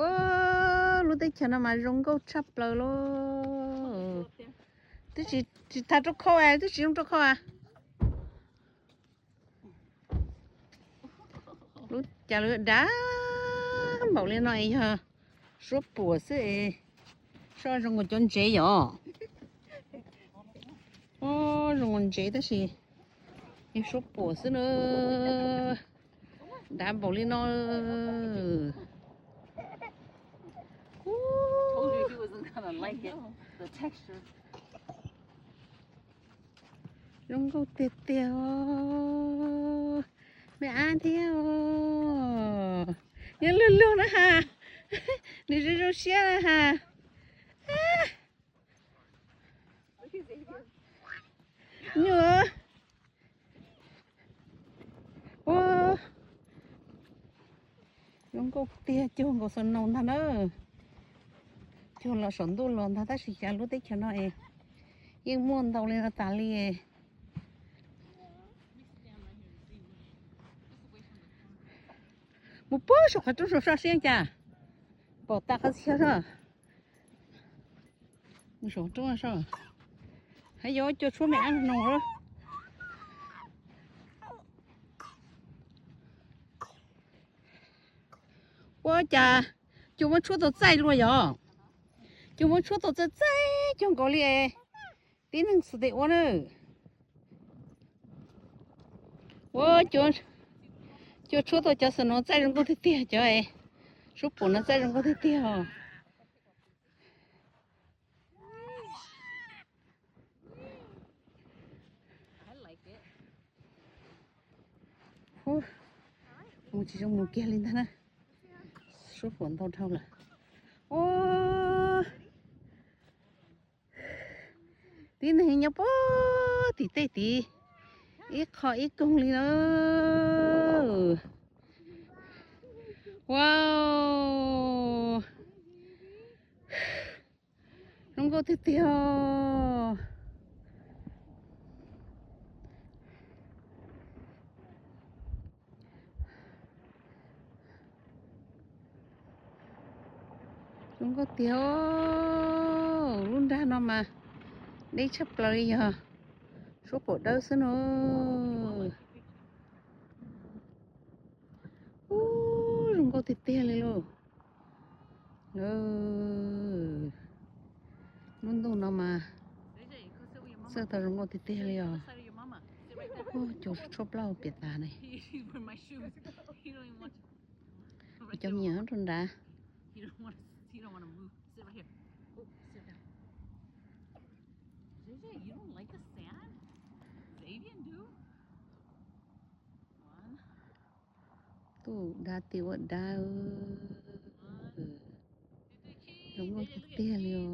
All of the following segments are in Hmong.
Puag lub teb chaws no mas zoo nkauj tshaj plaws lauj. Twb tsis, tsis tas rau khau, twb tsis zoo rau khau a. Lub cas lawv dav npaum li no es yog suab puam xwb es, suab zoo nkaus cov ntsev yom. Zoo nkaus ntsev tab sis yog suab puam xwb na. Dav npaum li no. Zoo nkauj tiag tiag os. Me ab thiab os. Nyob luag luag na ha. Nws zoo zoo siab na ha. Nyuj. Ua, zoo nkauj tiag, cuag nkaus snow ntag na. Cuag los saum ntuj los ntag tab sis cas lub teb chaws no es yeej muaj ntau li no tas li. Mus puag saum qhov rooj saum soj siab cas pom tas qhov txhia soj. Mus saum rooj soj. Hais yog cua tshuab me ab no. Ua cas cua muab tshuab tau txaij luaj yom? Cua muab tshuab tau txaij txaij cuag nkaus li tib neeg xus tes ua na. Ua, cua tshuab tau cov snow txaij zoo nkauj tiag tiag, cov suab puam no txaij zoo nkauj tiag tiag os. Mus tsis zoo mus kiag li ntag na. Suab puam ntau dhau lawm. Ua, tib neeg nyob puag tim tej tid, ib qho ib koog li na. Wow, zoo nkauj tiag tiag. Zoo nkauj tiag. Lub nrag no mas deb tshaj plaws li, yog suab puam dawb xwb no. Ub, zoo nkauj tiag tiag li lauj. Lub ntuj no mas txawj tau zoo nkauj tiag tiag li os. Ub, cua tshuab plaub piam tas ne. Cov me nyuam rau nrad. Tuaj dav tim ua dav. Zoo nkauj tiag tiag li os.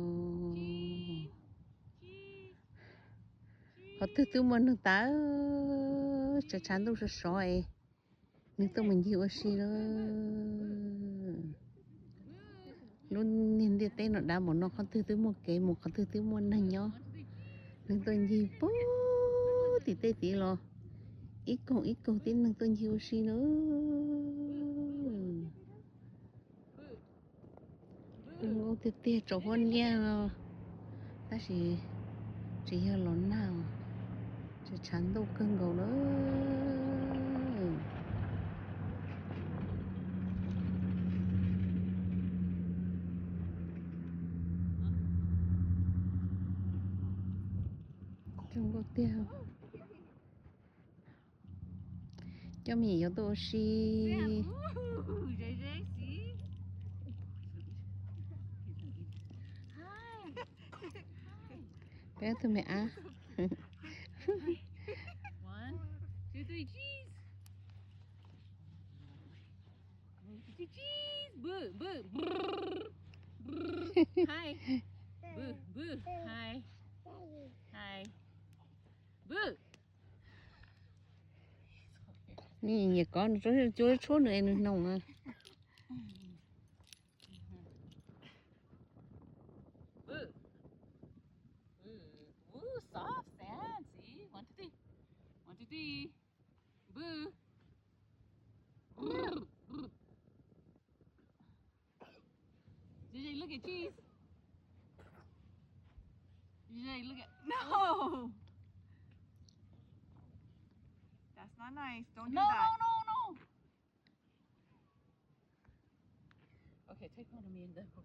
Qhov twg twb muaj neeg tas, tshav tshav ntuj sov sov es neeg tuaj mus ncig ua si lawm. Lub niag ntiaj teb no dav npaum no, qhov twg twb muaj kev mus, qhov twg twb muaj neeg nyob. Neeg tuaj ncig puag tim tej tid los ib koog ib koog tib neeg tuaj ncig ua si na. Zoo nkauj tiag tiag, tsaus huab niaj no, tab sis tsis yog los nag, tsis tshav ntuj kawg nkaus na. Zoo nkauj tiag. Coj me nyuam yaus tuaj ua si. Peb tus me ab. Nws nyiam kov cua tshuab nws es nws hnoos na. Look at cheese. Jay, look at, no. That's not nice. Don't do that. No, no, no, no. Okay, take one of me and then we'll